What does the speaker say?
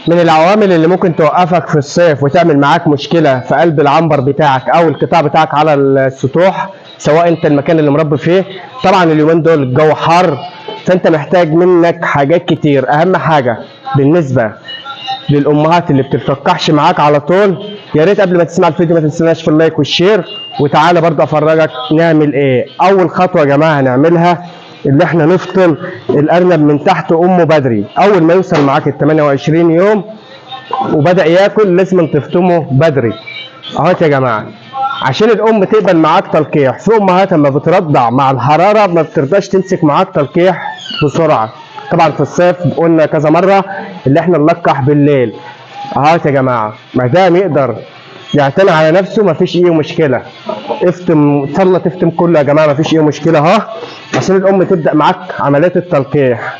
من العوامل اللي ممكن توقفك في الصيف وتعمل معاك مشكلة في قلب العنبر بتاعك او القطاع بتاعك على السطوح، سواء انت المكان اللي مربي فيه. طبعا اليومين دول الجو حر، فانت محتاج منك حاجات كتير. اهم حاجة بالنسبة للامهات اللي بتتلقحش معاك على طول، يا ريت قبل ما تسمع الفيديو ما تنساش في ال like وال share، وتعالى برضه افرجك نعمل ايه. اول خطوة يا جماعة هنعملها اللي احنا نفطم الارنب من تحت امه بدري. اول ما يوصل معاك ال 28 يوم وبدا ياكل لازم تفطمه بدري اهوت يا جماعة، عشان الام تقبل معاك تلقيح. في امهات لما بترضع مع الحرارة ما بترضاش تمسك معاك تلقيح بسرعة. طبعا في الصيف قلنا كذا مرة اللي احنا نلقح بالليل اهوت يا جماعة. ما دام يقدر يعتمد على نفسه مفيش اي مشكلة، افتم ان شاء الله تفتم كله يا جماعة، مفيش اي مشكلة اهو، عشان الام تبدا معاك عمليات التلقيح.